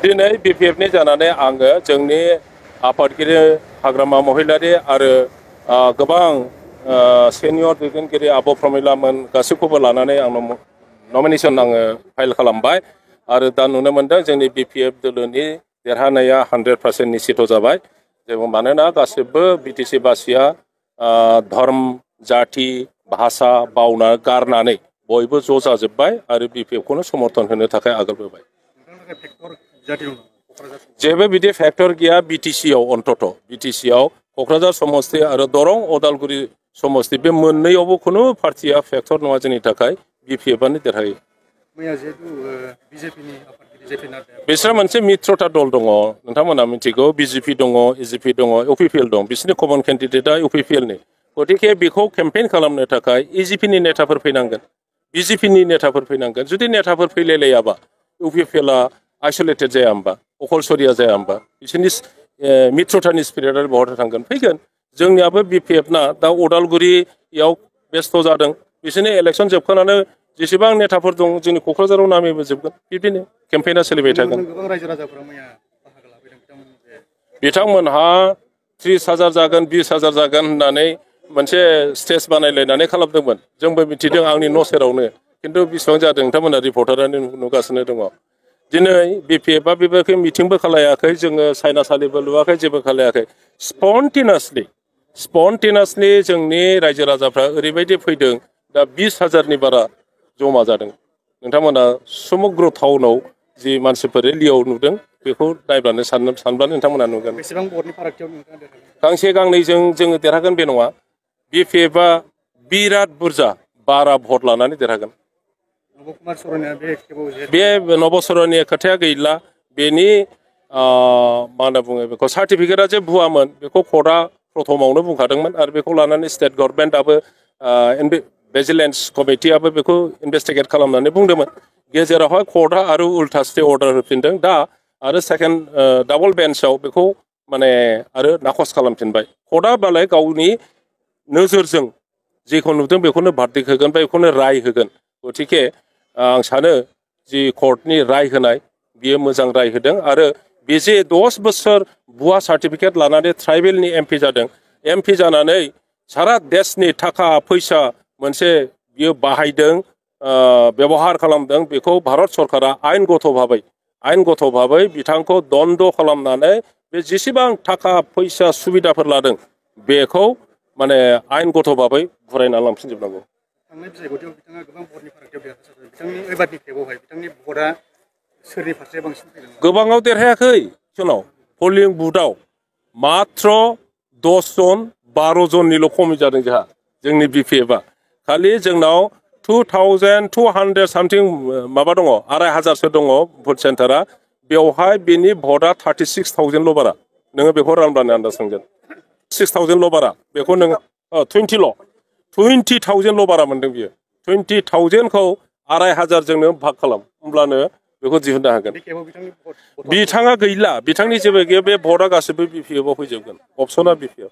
दिनै बिपिएफनि जानानै आङो जोंनि आफादगिरि हाग्रामा महिलारि आरो गोबां सेनियर दैदेनगिरि आब' प्रमिलामोन गासैखौबो लानानै आं नमिनेसन आङो फाइल खालामबाय आरो दा नुनो मोनदों जोंनि बिपिएफ दोलोनि देरहानाया 100% निश्चित जाबाय जेबो मानोना गासिबो बिटिसि बासिया धर्म जाति भाषा बावना गारनानै बयबो ज' जाजोब्बाय आरो बिपिएफखौनो समर्थन होनो थाखाय आगारबोबाय जेबो बिदि फेक्टर गैया बिटिसिआव अन्तत बिटिसिआव क'क्राझार समस्ति आरो दरं अदालगुरि समस्ति बे मोननैयावबो खुनु पार्टिया फेक्टर नङा जोंनि थाखाय बिपिएफआनो देरहायो बिसोर मोनसे मित्रता दल दङ नोंथांमोना मिथिगौ बिजेपि दङ एजिपि दङ इउपिपिएल दं बिसोरनि कमन केन्डिडेटआ इउपिपिएलनि गतिके बेखौ केम्पेइन खालामनो थाखाय एजिपिनि नेताफोर फैनांगोन बिजेपिनि नेताफोर फैनांगोन जुदि नेताफोर फैलायलायाबा इउपिपिएलआ आइसोलेटेड जाया होमबा अकलसरिया जाया होमबा बिसोरनि मित्रतानि स्पिरिटआ बहाथो थांगोन फैगोन जोंनियाबो बिपिएफना दा अदालगुरियाव बेस्थ जादों बिसोरनि इलेक्सन जोबखांनानै जेसेबां नेताफोर दं जोंनि क'क्राझाराव नामैबो जोबगोन बिदिनो केम्पेइना सोलिबाय थागोन बिथांमोनहा 30,000 जागोन 20,000 जागोन होननानै मोनसे स्टेज बानायलायनानै खालामदोंमोन जोंबो मिथिदों आंनि न' सेरावनो खिन्थु बेसेबां जादों नोंथांमोना रिपर्टारानो नुगासिनो दङ दिनै बिपिएफआ बेबायदि मिटिंबो खालायाखै जोङो साइनासालिबो लुवाखै जेबो खालायाखै स्पन्टेनियासलि जोंनि रायजो राजाफ्रा ओरैबायदि फैदों दा 20,000नि बारा जमा जादों नोंथांमोना समग्र टाउनाव जि मानसिफोर रेलियाव नुदों बेखौ नायब्लानो सानब्लानो नोंथांमोना नुगोन बेसेबां भटनि फारागथियाव गांसे गांनैजों जोङो देरहागोन बे नङा बिपिएफआ बिराद बुरजा 12 भट लानानै देरहागोन बे नब सर'निया खोथाया गैला बेनि मा होनना बुङो बेखौ सार्टिफिकेटआ जे भुवामोन बेखौ कर्टआ प्रथमावनो बुंखादोंमोन आरो बेखौ लानानै स्टेट गभर्नमेन्टआबो भिजिलेन्स कमिटियाबो बेखौ इनभेस्टिगेट खालामनानै बुंदोंमोन गेजेरावहाय कर्टआ आरो उल्था स्टे अर्डार होफिनदों दा आरो सेकेन्ड डाबल बेन्चआव बेखौ माने आरो नाखस खालामफिनबाय कर्टआ बालाय गावनि नोजोरजों जेखौ नुदों बेखौनो भार्डिक्ट होगोन बा बेखौनो राय होगोन गतिके आं सानो जि कर्टनि राय होनाय बियो मोजां राय होदों आरो बे जे 10 बोसोर भुवा सार्टिफिकेट लानानै ट्राइबेलनि एमपि जादों एमपि जानानै सारा देशनि थाखा फैसा मोनसे बियो बाहायदों व्यवहार खालामदों बेखौ भारत सरकारा आयेनगत भाबै बिथांखौ दन्द खालामनानै बे जेसेबां थाखा फैसा सुबिदाफोर लादों बेखौ माने आयेनगत भाबै फरायना लांफिनजोबनांगौ थांनाय बिसायख'थियाव बिथाङा गोबां भटनि फारागथियाव देरहासारबाय बिथांनि एबारनि खेबावहाय बिथांनि भटआ सोरनि फारसे बांसिन फैदों गोबाङाव देरहायाखै जोंनाव पलिं बुथआव मात्र 10 जन 12 जननिल' खमि जादों जोंनि बिपिएफआ खालि जोंनाव 2,200 सामथिं माबा दङ 2,500सो दङ भट सेन्टारा बेवहाय बेनि भटआ 36,000ल' बारा नोङो बेखौ रानब्लानो आन्दाज मोनगोन 6,000ल' बारा बेखौ नोङो 20,000ल' बारा मोनदों बियो 20,000खौ 2,500 जोंनो भाग खालाम होमब्लानो बेखौ दिहुननो हागोन बिथाङा गैला बिथांनि जेबो गैया बे भटआ गासिबो बिपिएफआव फैजोबगोन अपसना बिपिएफ